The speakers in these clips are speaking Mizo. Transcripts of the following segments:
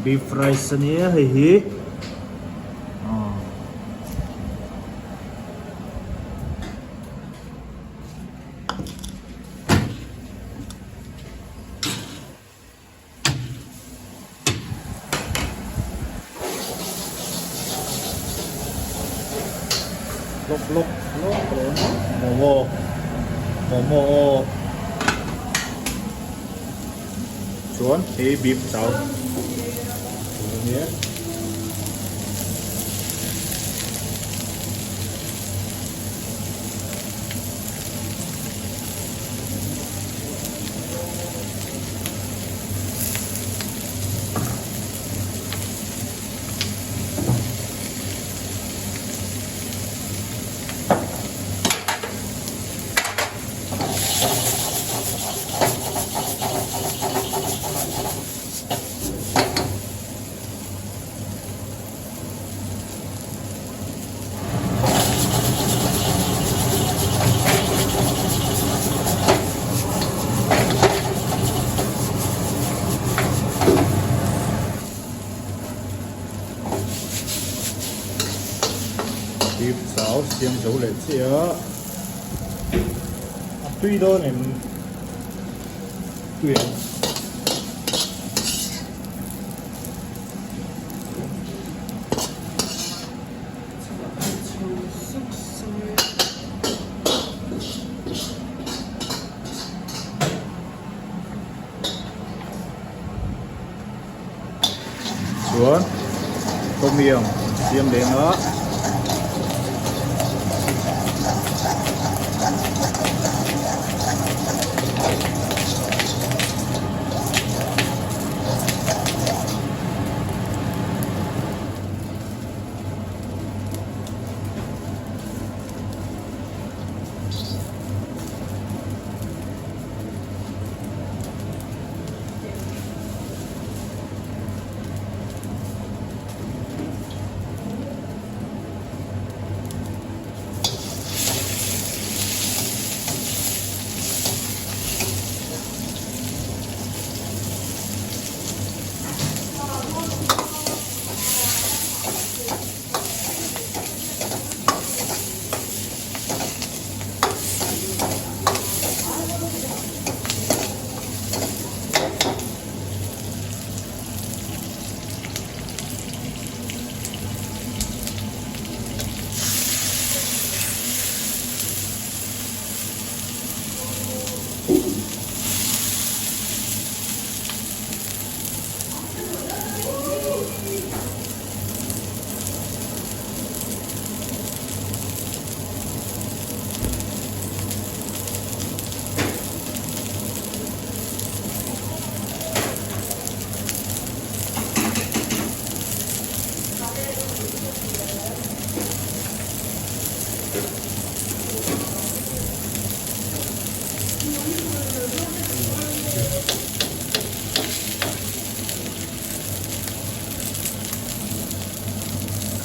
Beef rice a nia hei hi aw. Lawk lawk lawk a lo awm a momo momo aw chuan hei beef chau tur a nia. Beef chau siam zo leh chiah a, a tui dawn em tui ang. Chuan tom yum siam leng a.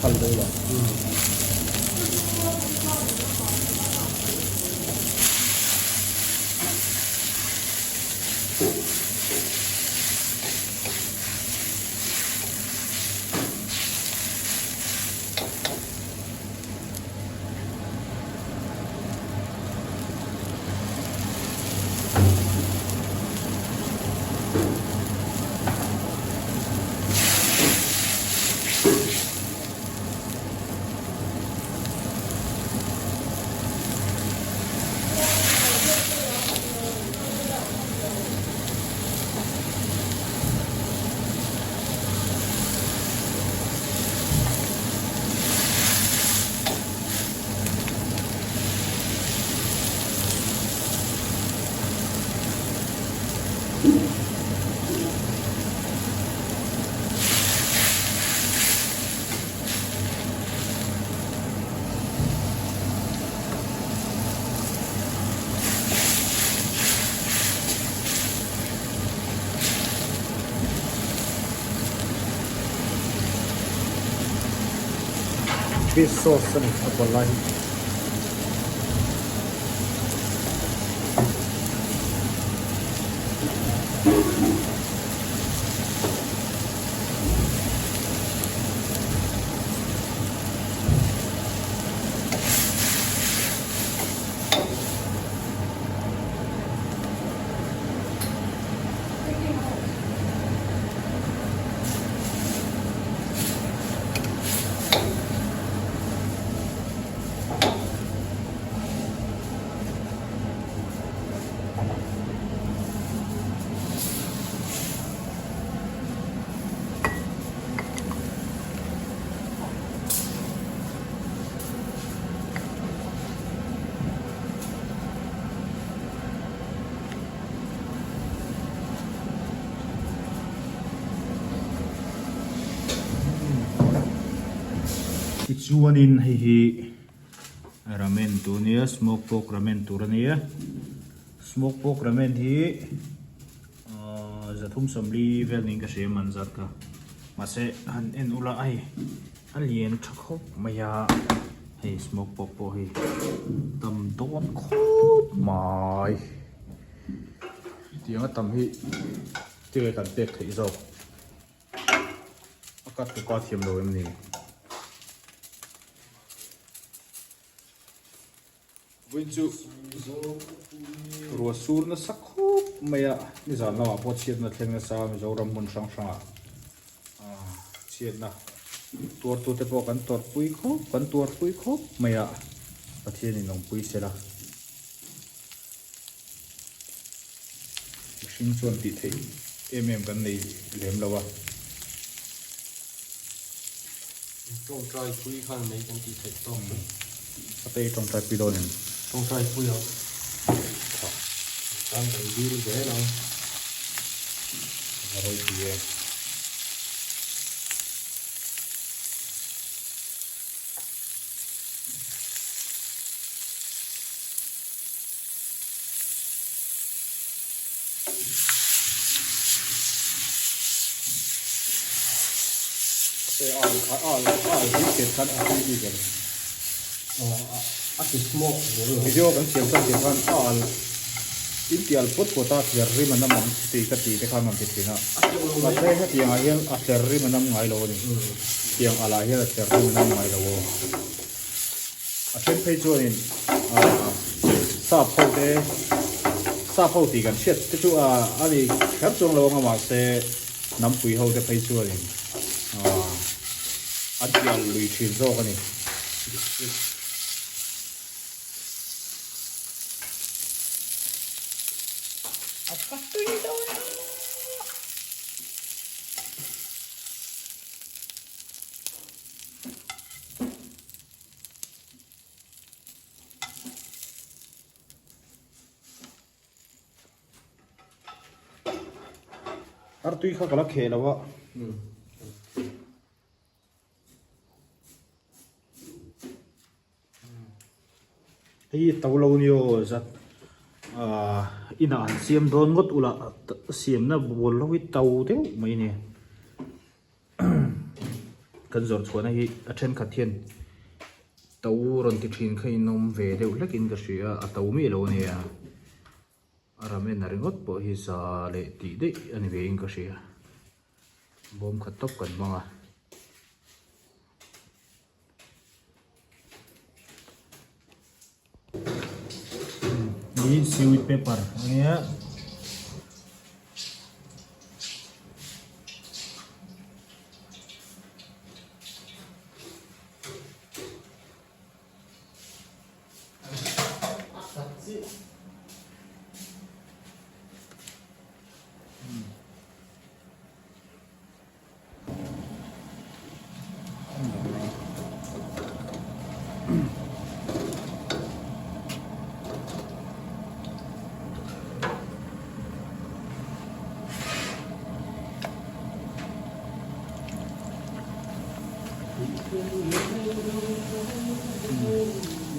Khal deuh lo. Fish sauce a ni a pawlh lai hi. Tichuanin hei hi ramen tur a nia, smoke pork ramen tur a nia. Smoke pork ramen hi 340 vel niin ka hria man zat kha. Mahse han en ula hei a lian tha khawp mai a, hei smoke pork pawh hi tam dawn khawp mai. Tianga tam hi tinge kan pek theih zawk. A cut tu ka thiam lo em ni? Vawiin chu ruah sur nasa khawp mai a, nizan lamah pawh chhiatna thleng nasa Mizoram hmun hrang hrangah chhiatna tuartute pawh kan tawrhpui khawp kan tuarpui khawp mai a, Pathianin awmpui sela. Mihring chuan tih theih em em kan nei lem lo a. Tawngtai pui khan mai kan tih theih tawk chu. A te i tawngtai pui dawn em? Tawngtai pui ang. Tha. Tan kan dil zel ang. A ropui e. Video kan siam khan tih khan a al in ti al pawt pawt a tler rim a nam ang tih ka tih te khan rawn ti thin a mahse hetiang ah hian a tler rim a nam ngai lo a ni tiang al ah hian a tler rim a nam ngai lo aw. A then phei chuanin ahh sap ho te sap ho tih kan hriat te chu ahh a ni kher chuang lo anga mahse nampui ho te phei chuanin ahh an pial lui thin zawk a ni. Artui kha ka la kheh lo a. Hei hi to lo ni aw zat ah inah han siam dawn ngawt ula siamna bual lo hi to deuh mai a ni. Kan zawrh chhuahna hi a thenkhat hian to rawn ti thin kha in awm ve deuh hlek in ka hria a, a to miah lo a nia. A ramen a ringawt pawh hi za leh tih daih a ni ve in ka hria. Bawm khat tawp kan hmang a. Hi seaweed paper a nia.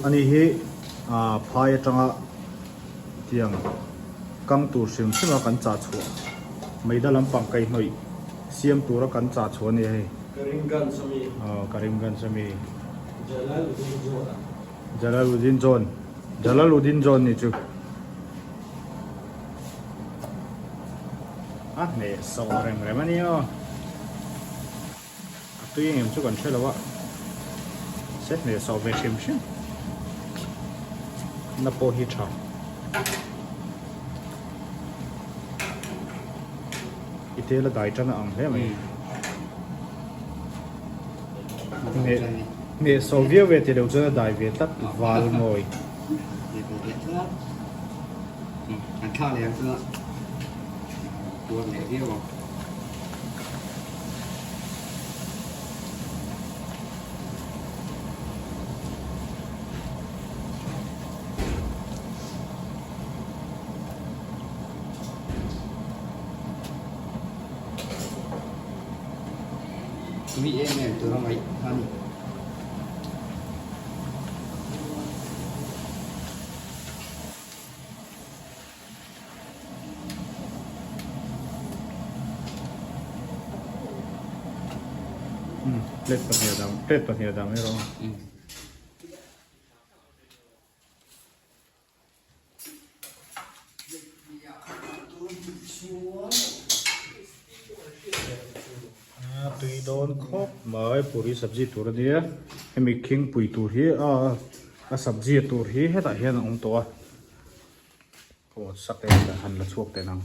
Ani hi phai atanga tiang kang tur hrim hrim a kan chah chhuah meida lampang kaihhnawih Siam tura kan chah chhuah a ni hei. Karimganj a mi. Aw Karimganj a mi. Jalaluddin John a. Jalaluddin John. Jalaluddin John ni chu. A hneh sawh rem rem a ni aw. A tui engem chu kan hre lo a. Se hneh sawh ve hrim hrim. Na pawh hi tha. I tel a dai tan a ang hle mai. Hneh sawh viau ve tih loh chuan a dai ve tlat val mawi. An thla leh ang chuan tuar leh viau ang. Tui em em tur a ngaih a ni. Plate pahnih a dang plate pahnih a dang erawh. Tui dawn khawp mai puri sabji tur a nia hemi khingpui tur hi a a sabji tur hi hetah hian a awm tawh a aw sak te han la chhuak teh ang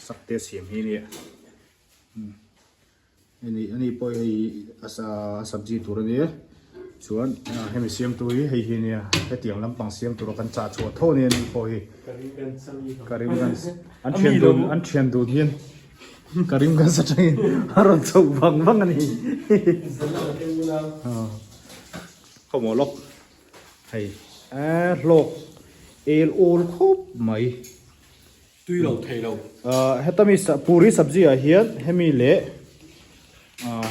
sak te siam hi a nia. Hei ani pawh hei a sabji tur a nia chuan hemi siamtu hi hei hi ania hetiang lampang siam tura kan chah chhuah tho ania ani pawh hi Karimganj an thian dun an thian dun hian Karimganj atangin a rawn chhoh vang vang a ni khawmawh lawk hei hlawk el awl khawp mai. Tui lo thei lo. Heta mi puri sabji ah hian hemi leh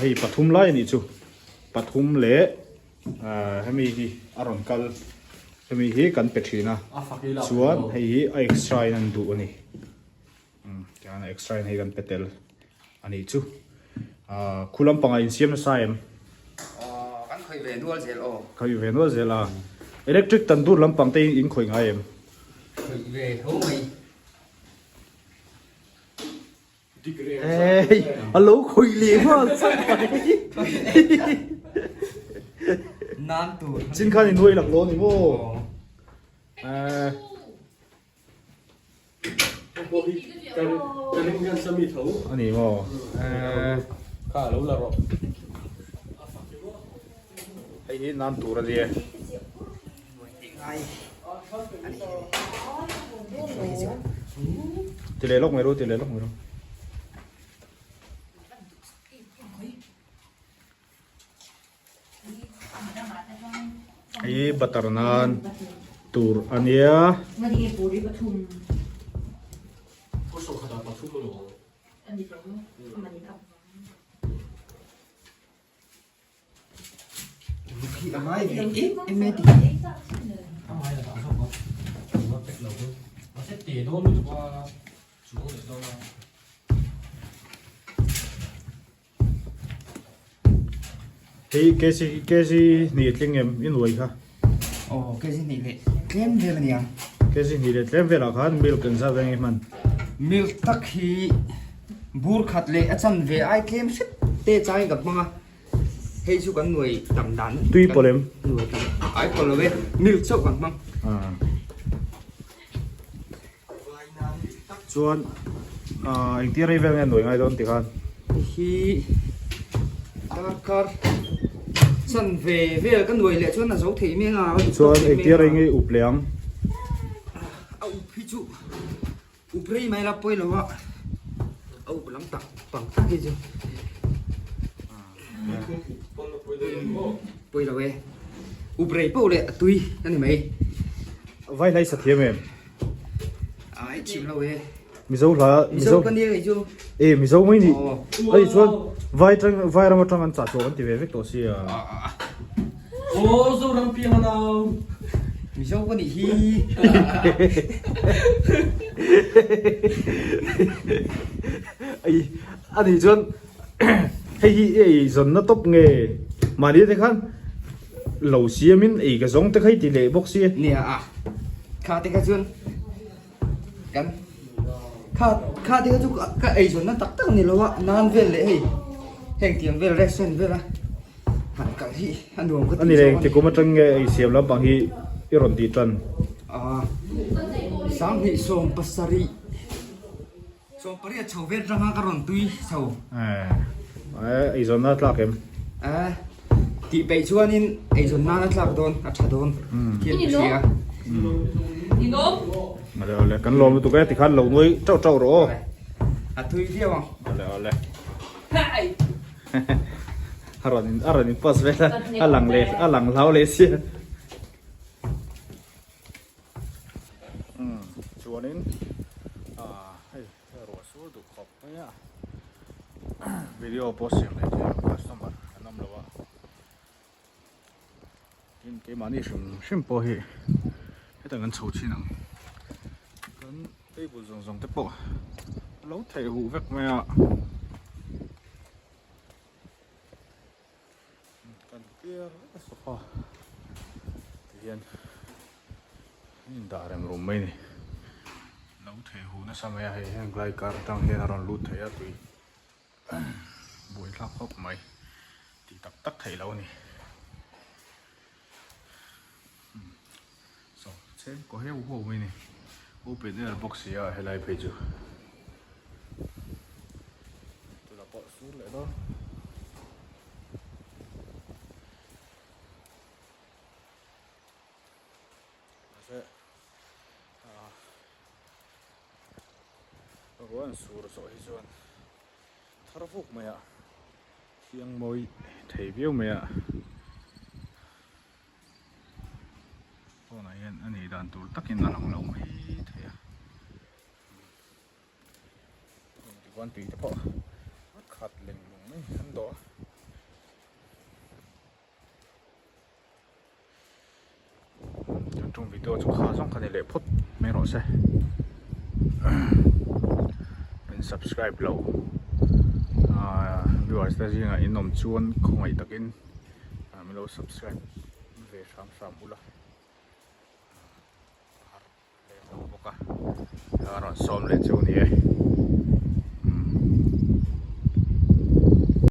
hei pathum lai a nih chu pathum leh hemi hi a rawn kal hemi hi kan pe thin a chuan hei hi a extra in an duh a ni tiang a extra in hei kan pe tel a nih chu khu lampangah insiam nasa em? Kan khawih ve nual zel aw. Khawih ve nual zel a. Electric tandoor lampang te in khawih ngai em? Khawih ve tho mai. Hey, a lo khawih leh nghal chauh mai. Nan tur. Chin khan in nuai lak lo ni maw? Aw. A ni maw? Hei hi nan tur a nia. Ti leh lawk mai ru, ti leh lawk mai ru. Hei butter nan tur a nia. Hei kg kg hnih tling em i nuai kha. Aw kg hnih leh tlem vel a nia. Kg hnih leh tlem velah khan milk engzat veng i hman? Milk tak hi bur khat leh a chanve ai tlem hret te changin ka hmang a. Hei chu kan nuai tam dan. Tui pawlh em? Nuai tam ai pawlh lo e milk chauh kan hmang. Chuan engtia rei vel nge nuai ngai dawn tikhan? Hi darkar chan ve vel ka nuai leh chuan a zo thei mai anga. Chuan engtia rei nge up leh ang? A up hi chu up rei mai la pawi lo a, a up lam tak pang tak hi chu pawi lo e. Up rei poh leh a tui a ni mai. Vai hlai sa thiam em? Ai chim lo e. Mizo hla Mizo ka nia kei chu. E Mizo mai ni. Ai chuan vai tang vai ram atang an chah chhuah kan ti ve vek tawh sia. O Zoram piang a nau. Mizo ka nih hi. Ai ani chuan hei hi ei zawnna tawp nge mahni te khan lo siamin ei ka zawng te kha i ti leh bawk sia. Nia a kha te kha chuan kan kha kha te kha chu ka ei zawnna tak tak ni lo a nan vel leh hei heng tiang vel restaurant vel a han kal hi a nuam ka ti Ani leh engti kum atang nge ei siam lampang hi i rawn tih tan? A 20 17 Sawmpariat chho vel tanga ka rawn tui chho. Eh, eizawnna a tlak em? Eh, tih peih chuanin eizawn nan a tlak dawn, a tha dawn hian ka hria. Ale ale, kan lawm lutuk e, tikhan lo nuai tauh tauh rawh aw. A thui viau ang. Ale ale. A rawn in a rawn in post vel a, a lang leh a lang hlau leh sia. Chuanin ah hei ruah sur duh khawp mai a video pawh siam leh thei ang customer an awm lo a tin keimahni hrim hrim pawh hi hetah kan chho thin ang kan table zawng zawng te pawh a lo theih huh vek mai a. square vek a sofa ti hian an indah rem rum mai a ni. Lo thei huh nasa mai a hei heng lai kar atang hian a rawn lut thei a tui buaithlak khawp mai tih tak tak theih loh a ni. Saw chheng kaw heu huau mai a ni open air bawk si a helai phei chu tunah pawh sur leh dawn. Mahse ah ruah an sur zawh hi chuan thar vuk mai a thiang mawi thei viau mai a pawnah hian a nih dan tur takin a lang lo mai thei a tichuan tui te pawh a khat leng lung mai an dawh a. Tun tum video chu kha zawng kha ni leh phawt mai rawh se min subscribe lo ah viewers te zingah in awm chuan khawngaih takin min lo subscribe ve hram hram ula har lem lo bawk a a rawn sawm leh chu a ni e.